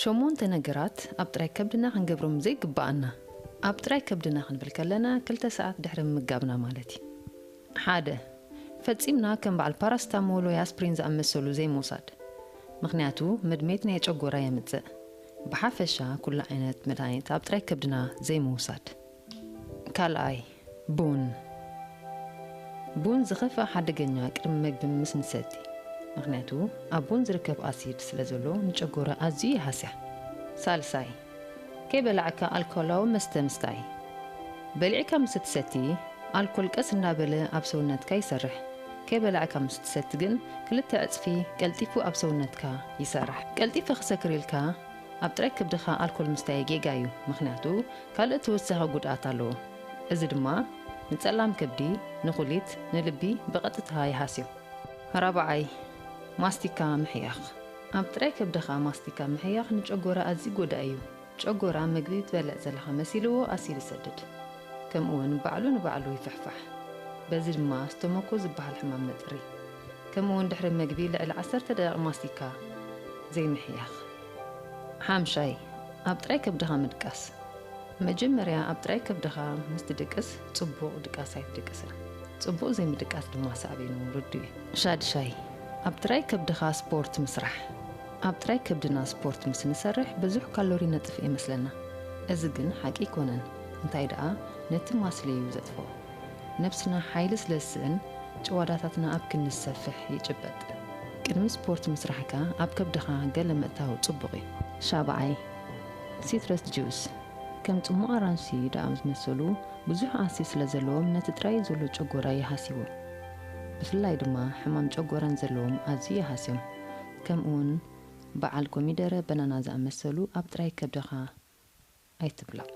ሸሞንተ ነገራት ኣብ ጥራይ ከብድና ክንገብሮም ዘይግብኣና። ኣብ ጥራይ ከብድና ክንብል ከለና ክልተ ሰዓት ድሕሪ ምምጋብና ማለት እዩ። ሓደ፣ ፈጺምና ከም በዓል ፓራስታሞል ወይ ኣስፕሪን ዝኣመሰሉ ዘይምውሳድ። ምኽንያቱ መድመይቲ ናይ ጨጎራ የምጽእ። ብሓፈሻ ኩሉ ዓይነት መድሃኒት ኣብ ጥራይ ከብድና ዘይምውሳድ። ካልኣይ፣ ቡን። ቡን ዝኸፍኣ ሓደገኛ ቅድሚ መግቢ ምስ ንሰቲ። ምኽንያቱ ኣብ ቡን ዝርከብ ኣሲድ ስለ ዘሎ ንጨጎራ ኣዝዩ ይሃስያ። ሳልሳይ፣ ከይበላዕካ ኣልኮላዊ መስተ ምስታይ። በሊዕካ ምስ እትሰቲ ኣልኮል ቀስ እናበለ ኣብ ሰውነትካ ይሰርሕ። ከይበላዕካ ምስ እትሰቲ ግን ክልተ ዕጽፊ ቀልጢፉ ኣብ ሰውነትካ ይሰርሕ። ቀልጢፈ ክሰክር ኢልካ ኣብ ጥራይ ከብድኻ ኣልኮል ምስታይ ጌጋ እዩ፣ ምኽንያቱ ካልእ ተወሳኺ ጉድኣት ኣለዎ። እዚ ድማ ንጸላም ከብዲ፣ ንኹሊት፣ ንልቢ ብቐጥታ ይሃስዮ። ራብዓይ፣ ማስቲካ ምሕያኽ። ኣብ ጥራይ ከብድኻ ማስቲካ ምሕያኽ ንጨጎራ ኣዝዩ ጎዳኢ እዩ። ጨጎራ መግቢ ትበልዕ ዘለኻ መሲልዎ ኣሲድ ይሰድድ። ከምኡውን ባዕሉ ንባዕሉ ይፍሕፋሕ። በዚ ድማ ስቶሞኮ ዝበሃል ሕማም ነጥሪ። ከምኡውን ድሕሪ መግቢ ልዕሊ ዓሰርተ ደቂቕ ማስቲካ ዘይምሕያኽ። ሓምሻይ፣ ኣብ ጥራይ ከብድኻ ምድቃስ። መጀመርያ ኣብ ጥራይ ከብድኻ ምስ ትድቅስ ጽቡቕ ድቃስ ኣይትድቅስን። ጽቡቕ ዘይምድቃስ ድማ ሳዕቤኑ ርዱእ እዩ። ሻድሻይ፣ ኣብ ጥራይ ከብድኻ ስፖርት ምስራሕ። ኣብ ጥራይ ከብድና ስፖርት ምስ ንሰርሕ ብዙሕ ካሎሪ ነጥፍእ ይመስለና። እዚ ግን ሓቂ ኣይኮነን። እንታይ ደኣ ነቲ ማስል እዩ ዘጥፍኦ። ነብስና ሓይሊ ስለ ዝስእን ጭዋዳታትና ኣብ ክንዲ ዝሰፍሕ ይጭበጥ። ቅድሚ ስፖርት ምስራሕካ ኣብ ከብድኻ ገለ ምእታው ጽቡቕ እዩ። ሻብዓይ፣ ሲትረስ ጁስ። ከም ጽሙቕ ኣራንሺ ደኣ ዝመሰሉ ብዙሕ ኣሲድ ስለ ዘለዎም ነቲ ጥራይ ዘሎ ጨጎራ ይሃስይዎ። ብፍላይ ድማ ሕማም ጨጎራን ዘለዎም ኣዝዩ ይሃስዮም። ከምኡውን በዓል ኮሚደረ፣ በናና ዝኣመሰሉ ኣብ ጥራይ ከብድኻ ኣይትብላዕ።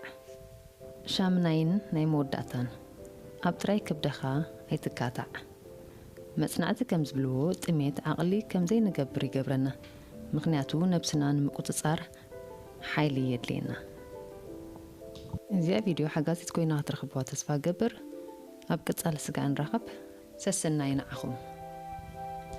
ሻምናይን ናይ መወዳእታን፣ ኣብ ጥራይ ከብድኻ ኣይትካታዕ። መጽናዕቲ ከም ዝብልዎ ጥሜት ዓቕሊ ከም ዘይንገብር ይገብረና፣ ምኽንያቱ ነብስና ንምቁጽጻር ሓይሊ የድልየና። እዚኣ ቪድዮ ሓጋዚት ኮይና ክትረኽብዋ ተስፋ ገብር። ኣብ ቀጻሊ ስጋዕ ንራኸብ። ሰሰናይ ንዓኹም።